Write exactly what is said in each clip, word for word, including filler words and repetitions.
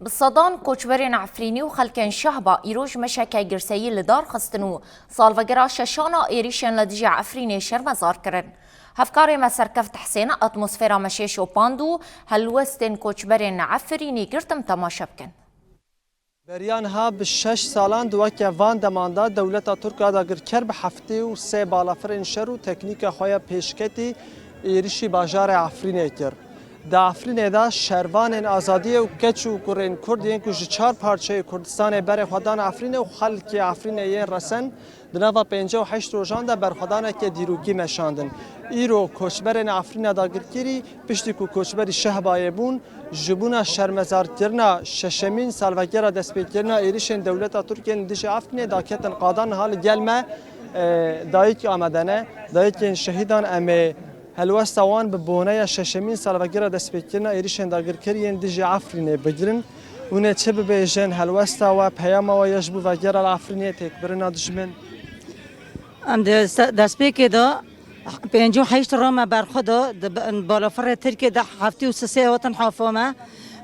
Bi sedan koçberên Efrînî û xelkên Şehba îro ji meşeke girseyî li dar xistin û salvegera şeşan a êrîşên li dijî Efrînê şermezar kirin. Hevkarê me Serkeft Hesên atmosfera meşê şopand û helwestên koçberên Efrînî girtin, temaşe bikin. Beriya niha bi şeş salan di weke van deman de dewleta Tirk a dagirker bi heftê û sê balafirên şer û teknîka xwe ya pêşketî êrîşî bajarê Efrînê kir. Di Efrînê de şervanên azadiyê û keç û kurên Kurd yên ku ji çar parçeyê Kurdistanê berê xwe dan Efrînê û xelkê Efrînê yên resen di nava pêncî û heşt rojan de berxwedaneke dîrokî meşandin. Îro koçberên Efrîna dagirkerî piştî ku koçberî Şehbayê bûn, ji bona şermezarkirina şeşemîn salvegera destpêkirina êrîşên dewleta Tirkiyê li dijî Efrînê daketin qadan niha li gel me, e, dayik amade ne. Dayikên şehîdan em ê helwesta wan bi boneya şeşemîn salvegera destpêkirina êrîşên dagirkerî yên dijî Efrînê bigirin. Hûn ê çi bibêjin? Helwesta we, peyama we ya ji bo vegera li Efrînê, têkbirina dijmin? Em di se-, destpêkê de pêncî û heşt rame berxwe da, di b-, balafirê Tirkiyê de heftê û sisê hatin hafa me.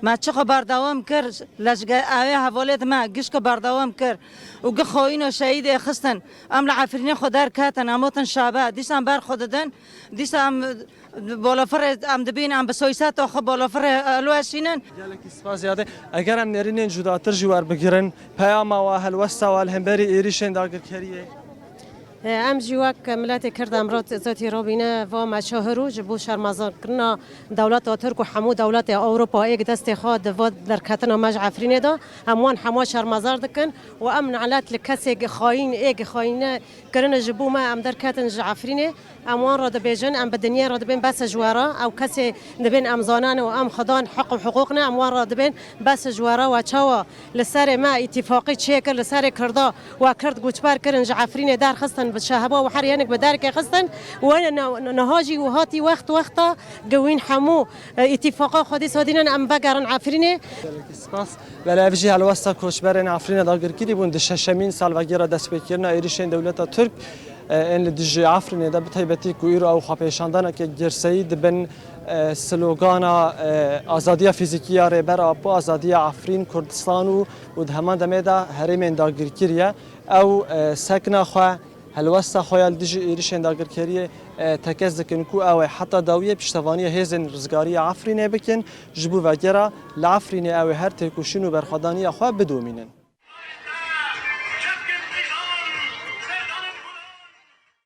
Me çiqa berdewam kir, lejge-, ew ê hevalêt me gişka berdewam kir û gi xayîna şehîdê xistin. Em li Efrînê xwe derketin, em hatin Şehba, dîsa em berxwe didin, dîsa em balafirê, em dibînin, em bi soyseta xwe balafirê, e, hilweşînin. Gelekî spas ziyade. Eger em nêrînên cudatir jî werbigirin, peyama we, helwesta we li hemberî êrîşên dagirkeriyê? Em jî wek miletê Kird em ro-, zotî robîne va me şahirû ji bo şermezarkirina dewleta Tirk û hemû dewletê Ewropa êk destê xwe di va derketina me ji Efrînê de. Em wan hema şermezar dikin û em nelet li kesê xayîn, ê xayîne kirine ji bo me em derketin ji Efrînê. Em wan re dibêjin, em bi dinyê re dibên bes ji we re. Ew kesê dibên em zanan û em xwedan heq û hiqûq ne, em wan re dibên bes ji we re. We çawa li serê me îtîfaqî çêkir, li serê Kirda we Kird goçber kirin, ji Efrînê derxistin, bi Şehba û her yenik bi derkê xistin. We ne-, ne-, niha jî û hatî wext wexta gi wîn hemû, e, îtîfaqa xwe dîsa dînin em vegerin Efrînê. Gelekî spas. Belê ev jî helwesta koçberên Efrînê dagirkirî bûn di şeşemîn salvegera destpêkirina êrîşên dewleta Tirk, e, ên li dijî Efrînê de, bi taybetî ku îro ew xwepêşandaneke girseyî di bin, e, slogana, e, azadiya fîzîkî ya Rêber Apo, azadiya Efrîn, Kurdistan û, û di heman demê de herêmên dagirkirî ye. Ew, e, sekna xwe, helwesta xwe ya li dijî êrîşên dagirkeriyê, e, tekez dikin ku ew ê heta dawiyê piştevaniya hêzên rizgarî ya Efrînê bikin, ji bo vegera li Efrînê ew ê her têkoşîn û berxwedaniya xwe bidomînin.